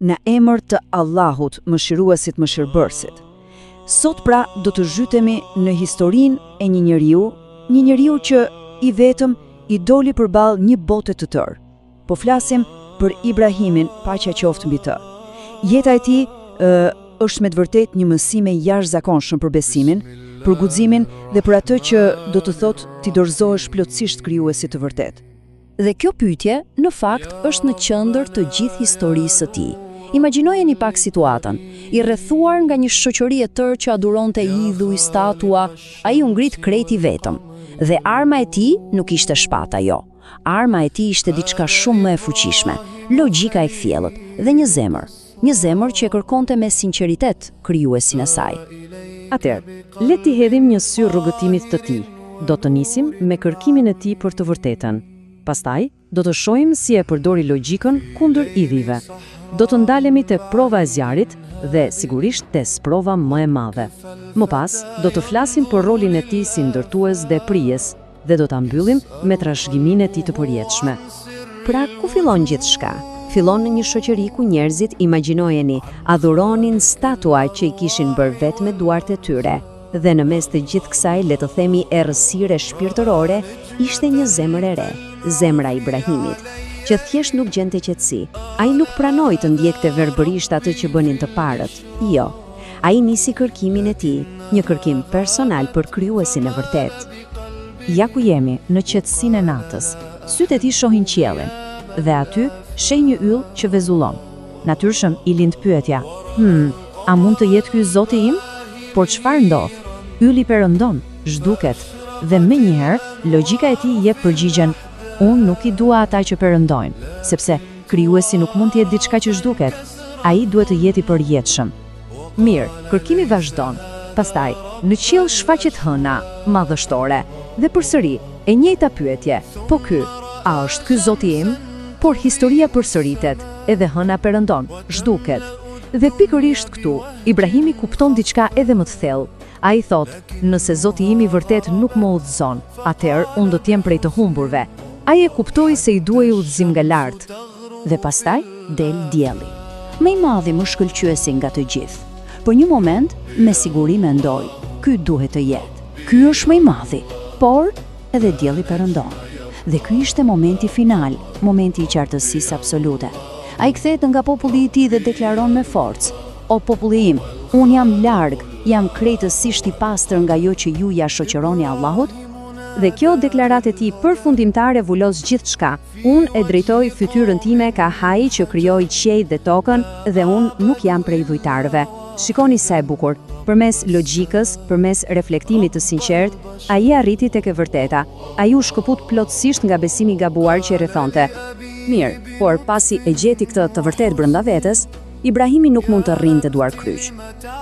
Në emër të Allahut, Mëshiruesit Mëshirëbërësit. Sot pra do të zhytemi në historinë e një njeriu, një njeriu që i vetëm i doli përballë një bote të tërë. Po flasim për Ibrahimin, paqja qoftë mbi të. Jeta e tij ë është me të vërtetë një mësim i jashtëzakonshëm për besimin, për guximin dhe për atë që do të thotë t'i dorëzohesh plotësisht krijuesit të vërtetë. Dhe kjo pyetje, në fakt, është në qendër të gjithë historisë së tij. Imagjinojeni pak situatën. I rrethuar nga një shoqëri e tërë që adhuronte idhuj, statua, ai u ngrit krejt i vetëm. Dhe arma e tij nuk ishte shpata, jo. Arma e tij ishte diçka shumë më e fuqishme, logjika e kthjellët dhe një zemër. Një zemër që e kërkonte me sinqeritet Krijuesin e saj. Atëherë, le t'i hedhim një sy rrugëtimit të tij. Do të nisim me kërkimin e tij për të vërtetën. Pastaj, do të shohim si e përdori logjikën kundër idhujve. Do të ndalemi te prova e zjarrit dhe sigurisht te sprova më e madhe. Më pas, do të flasim për rolin e tij si ndërtues dhe prijës, dhe do ta mbyllim me trashëgiminë e tij të përjetshme. Pra, ku fillon gjithçka? Fillon në një shoqëri ku njerëzit, imagjinojeni, adhuronin statua që i kishin bërë vetë me duart e tyre. Dhe në mes të gjithë kësaj, le të themi, errësire shpirtërore, ishte një zemër e re, zemra e Ibrahimit, që thjesht nuk gjente qetësi. Ai nuk pranoi të ndjekte verbërisht atë që bënin të parët. Jo. Ai nisi kërkimin e tij, një kërkim personal për Krijuesin e vërtetë. Ja ku jemi, në qetësinë e natës. Sytë e tij shohin qiellin. Dhe aty, sheh një yll që vezullon. Natyrshëm, i lind pyetja, Hmm, a mund të jetë ky Zoti im? Por çfarë ndodh? Ylli perëndon, zhduket. Dhe menjëherë, logjika e tij jep përgjigjen, Unë nuk i dua ata që perëndojnë, sepse Krijuesi nuk mund të jetë diçka që zhduket. Ai duhet të jetë i përjetshëm. Mirë, kërkimi vazhdon. Pastaj, në qiell shfaqet hëna, madhështore. Dhe përsëri, e njëjta pyetje, po ky, a është ky Zoti im? Por historia përsëritet, edhe hëna perëndon, zhduket. Dhe pikërisht këtu, Ibrahimi kupton diçka edhe më të thellë. Ai thotë, Nëse Zoti im i vërtetë nuk më udhëzon, atëherë unë do të jem prej të humburve. Ai e kuptoi se i duhej udhëzim nga lart. Dhe pastaj del dielli. Më i madhi, më shkëlqyesi nga të gjithë. Për një moment, me siguri mendoi, ky duhet të jetë. Ky është më i madhi. Por, edhe dielli perëndon. Dhe ky ishte momenti final, momenti i qartësisë absolute. Ai kthehet nga populli i tij dhe deklaron me forcë, O populli im, unë jam larg, jam krejtësisht i pastër nga ajo që ju ia shoqëroni Allahut? Dhe kjo deklaratë e tij përfundimtare vulos gjithçka, Unë e drejtoj fytyrën time kah Ai që krijoi qiejt dhe tokën dhe unë nuk jam prej idhujtarëve. Shikoni sa e bukur! Përmes logjikës, përmes reflektimit të sinqertë, ai arriti tek e vërteta. Ai u shkëput plotësisht nga besimi i gabuar që e rrethonte. Mirë, por pasi e gjeti këtë të vërtetë brenda vetes, Ibrahimi nuk mund të rrinte duarkryq.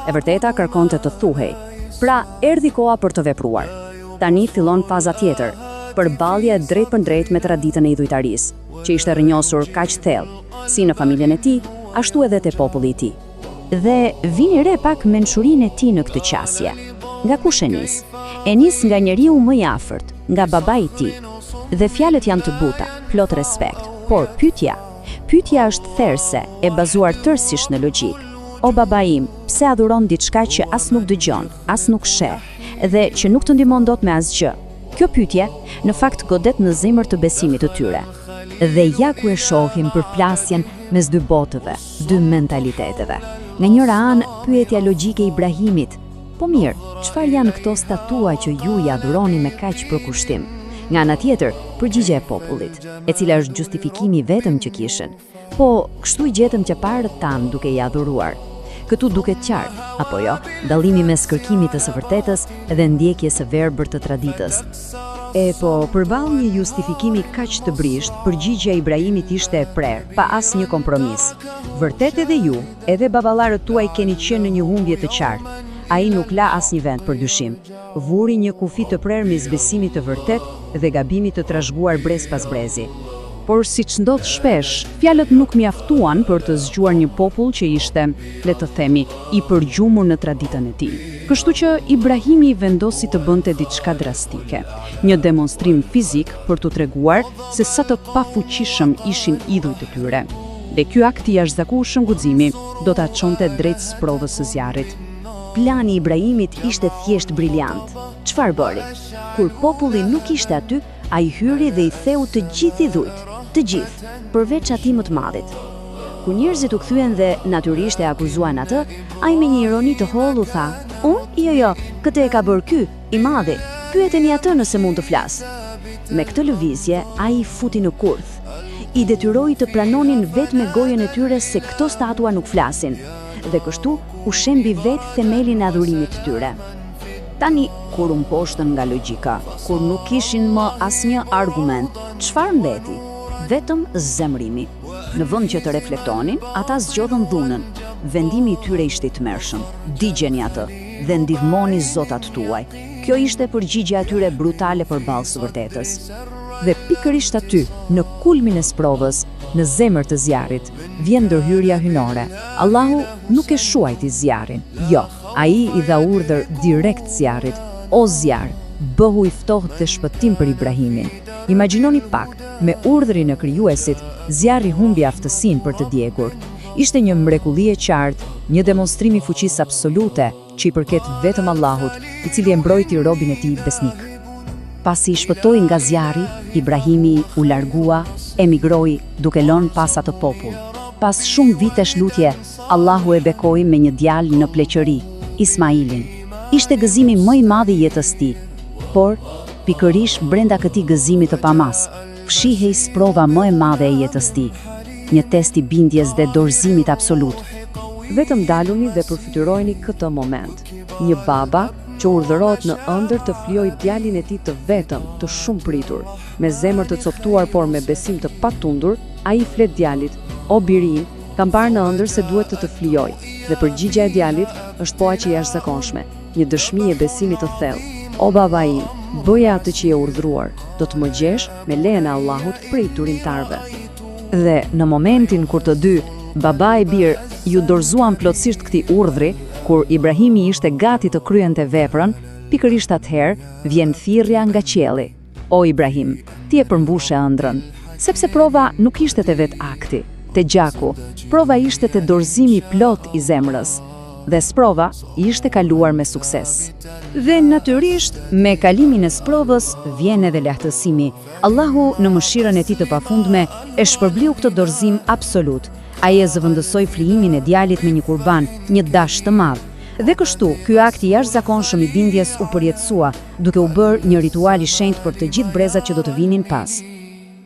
E vërteta kërkonte të thuhej. Pra, erdhi koha për të vepruar. Tani fillon faza tjetër, përballja e drejtpërdrejtë me traditën e idhujtarisë, që ishte rrënjosur kaq thellë, si në familjen e tij, ashtu edhe te populli i tij. Dhe vini re pak mençurinë e tij në këtë qasje. Nga kush e nis? E nis nga njeriu më i afërt, nga babai i tij. Dhe fjalët janë të buta, plot respekt. Por pyetja, pyetja është therëse, e bazuar tërësisht në logjikë. O babai im, pse adhuron diçka që as nuk dëgjon, as nuk sheh, dhe që nuk të ndihmon dot me asgjë? Kjo pyetje, në fakt godet në zemër të besimit të tyre. Dhe ja ku e shohim përplasjen mes dy botëve, dy mentaliteteve. Nga njëra anë, pyetja logjike e Ibrahimit, Po mirë, çfarë janë këto statua që ju i adhuroni me kaq përkushtim? Nga ana tjetër, përgjigja e popullit, e cila është justifikimi i vetëm që kishin. Po, kështu i gjetëm të parët tanë duke i adhuruar. Këtu duket qartë, apo jo, dallimi mes kërkimit të së vërtetës dhe ndjekjes së verbër të traditës. E po, përballë një justifikimi kaq të brishtë, përgjigja e Ibrahimit ishte e prerë, pa asnjë kompromis. Vërtet edhe ju, edhe baballarët tuaj keni qenë në një humbje të qartë. Ai nuk la asnjë vend për dyshim. Vuri një kufi të prerë mes besimit të vërtetë dhe gabimit të trashëguar brez pas brezi. Por siç ndodh shpesh, fjalët nuk mjaftuan për të zgjuar një popull që ishte, le të themi, i përgjumur në traditën e tij. Kështu që Ibrahimi vendosi të bënte diçka drastike, një demonstrim fizik për t'u treguar se sa të pafuqishëm ishin idhujt e tyre. Dhe ky akt i jashtëzakonshëm guximi do ta çonte drejt sprovës së zjarrit. Plani i Ibrahimit ishte thjesht briliant. Çfarë bëri? Kur populli nuk ishte aty, ai hyri dhe i theu të gjithë idhujt, të gjithë, përveç atij më të madhit. Kur njerëzit u kthyen dhe natyrisht e akuzuan atë, ai me një ironi të hollë u tha, Unë? Jo, jo, këtë e ka bërë ky, i madhi. Pyeteni atë nëse mund të flasë. Me këtë lëvizje, ai i futi në kurth. I detyroi të pranonin vetë me gojën e tyre se këto statua nuk flasin. Dhe kështu u shembi vetë themelin e adhurimit të tyre. Tani, kur u mposhtën nga logjika, kur nuk kishin më asnjë argument, çfarë mbeti? Vetëm zemërimi. Në vend që të reflektonin, ata zgjodhën dhunën. Vendimi i tyre ishte i tmerrshëm, digjeni atë dhe ndihmoni zotat tuaj. Kjo ishte përgjigjja e tyre brutale përballë së vërtetës. Dhe pikërisht aty, në kulmin e sprovës, në zemër të zjarrit, vjen ndërhyrja hyjnore. Allahu nuk e shuajti zjarrin. Jo, ai i dha urdhër direkt zjarrit, O zjarr, bëhu i ftohtë dhe shpëtim për Ibrahimin. Imagjinoni pak, me urdhrin e Krijuesit, zjarri humbi aftësinë për të djegur. Ishte një mrekulli e qartë, një demonstrim i fuqisë absolute që i përket vetëm Allahut, i cili e mbrojti robin e tij besnik. Pasi shpëtoi nga zjarri, Ibrahimi u largua, emigroi, duke lënë pas atë popull. Pas shumë vitesh lutje, Allahu e bekoi me një djalë në pleqëri, Ismailin. Ishte gëzimi më i madh i jetës tij. Por, pikërisht brenda këtij gëzimi të pamasë, fshihej sprova më e madhe e jetës tij, një test i bindjes dhe dorëzimit absolut. Vetëm ndaluni dhe përfytyrojeni këtë moment. Një baba që urdhërohet në ëndërr të flijojë djalin e tij të vetëm, të shumëpritur. Me zemër të copëtuar por me besim të patundur, ai i flet djalit, O biri im, kam parë në ëndërr se duhet të të flijoj. Dhe përgjigja e djalit është po aq e jashtëzakonshme, një dëshmi e besimit të thellë, O baba im, bëje atë që je urdhëruar, do të më gjesh, me lejen e Allahut, prej durimtarëve. Dhe në momentin kur të dy, baba e bir, iu dorëzuan plotësisht këtij urdhri, kur Ibrahimi ishte gati të kryente veprën, pikërisht atëherë vjen thirrja nga qielli, O Ibrahim, ti e përmbushe ëndrrën. Sepse prova nuk ishte te vetë akti, te gjaku, prova ishte te dorëzimi i plotë i zemrës. Dhe sprova ishte kaluar me sukses. Dhe natyrisht, me kalimin e sprovës vjen edhe lehtësimi. Allahu, në mëshirën e Tij të pafundme, e shpërbleu këtë dorëzim absolut. Ai e zëvendësoi flijimin e djalit me një kurban, një dash të madh. Dhe kështu, ky akt i jashtëzakonshëm i bindjes u përjetësua, duke u bërë një ritual i shenjtë për të gjithë brezat që do të vinin pas.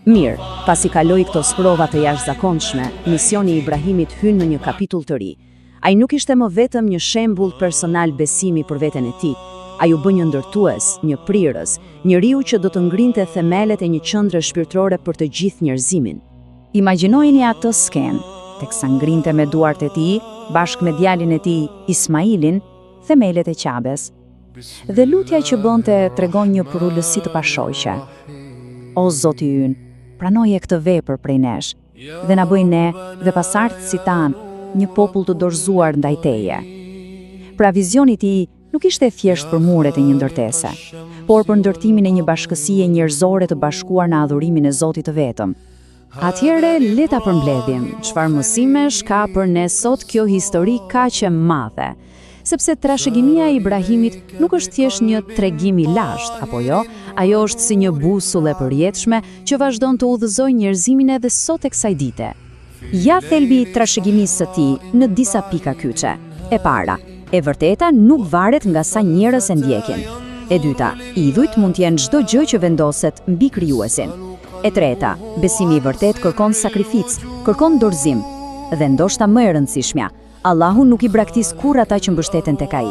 Mirë, pasi kaloi këto sprova të jashtëzakonshme, misioni i Ibrahimit hyn në një kapitull të ri. Ai nuk ishte më vetëm një shembull personal besimi për veten e tij. Ai u bë një ndërtues, një prirës, njeriu që do të ngrinte themelet e një qendre shpirtërore për të gjithë njerëzimin. Imagjinojeni atë skenë, teksa ngrinte me duart e tij, bashkë me djalin e tij, Ismailin, themelet e Qabes. Dhe lutja që bënte tregon një përulësi të pashoqe. O Zoti ynë, pranoje këtë vepër prej nesh dhe na bëj ne dhe pasardhësit tanë një popull të dorëzuar ndaj teje. Pra vizioni i tij nuk ishte thjesht për muret e një ndërtese, por për ndërtimin e një bashkësie njerëzore të bashkuar në adhurimin e Zotit të vetëm. Atëherë le ta përmbledhim, çfarë mësimesh ka për ne sot kjo histori kaq e madhe? Sepse trashëgimia e Ibrahimit nuk është thjesht një tregim i lashtë, apo jo? Ajo është si një busull e përjetshme që vazhdon të udhëzojë njerëzimin edhe sot e kësaj dite. Ja thelbi i trashëgimisë së tij në disa pika kyçe. E para, e vërteta nuk varet nga sa njerëz e ndjekin. E dyta, idhujt mund të jenë çdo gjë që vendoset mbi krijuesin. E treta, besimi i vërtetë kërkon sakrificë, kërkon dorëzim. Dhe ndoshta më e rëndësishmja, Allahu nuk i braktis kurrë ata që mbështeten tek Ai.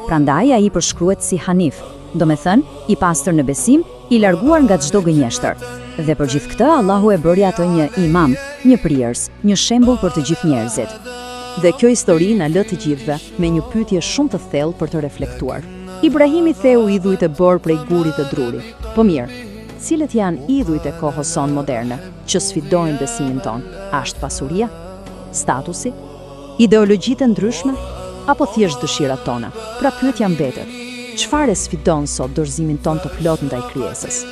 Prandaj ai përshkruhet si Hanif, domethënë, i pastër në besim, i larguar nga çdo gënjeshtër. Dhe për gjithë këtë Allahu e bëri atë një imam, një prijës, një shembull për të gjithë njerëzit. Dhe kjo histori na lë të gjithëve me një pyetje shumë të thellë për të reflektuar. Ibrahimi theu idhujt e bërë prej guri dhe druri. Po mirë, cilët janë idhujt e kohës sonë moderne që sfidojnë besimin tonë? A është pasuria? Statusi? Ideologjitë e ndryshme? Apo thjesht dëshirat tona? Pra pyetja mbetet, çfarë e sfidon sot dorëzimin tonë të plotë ndaj krijesës?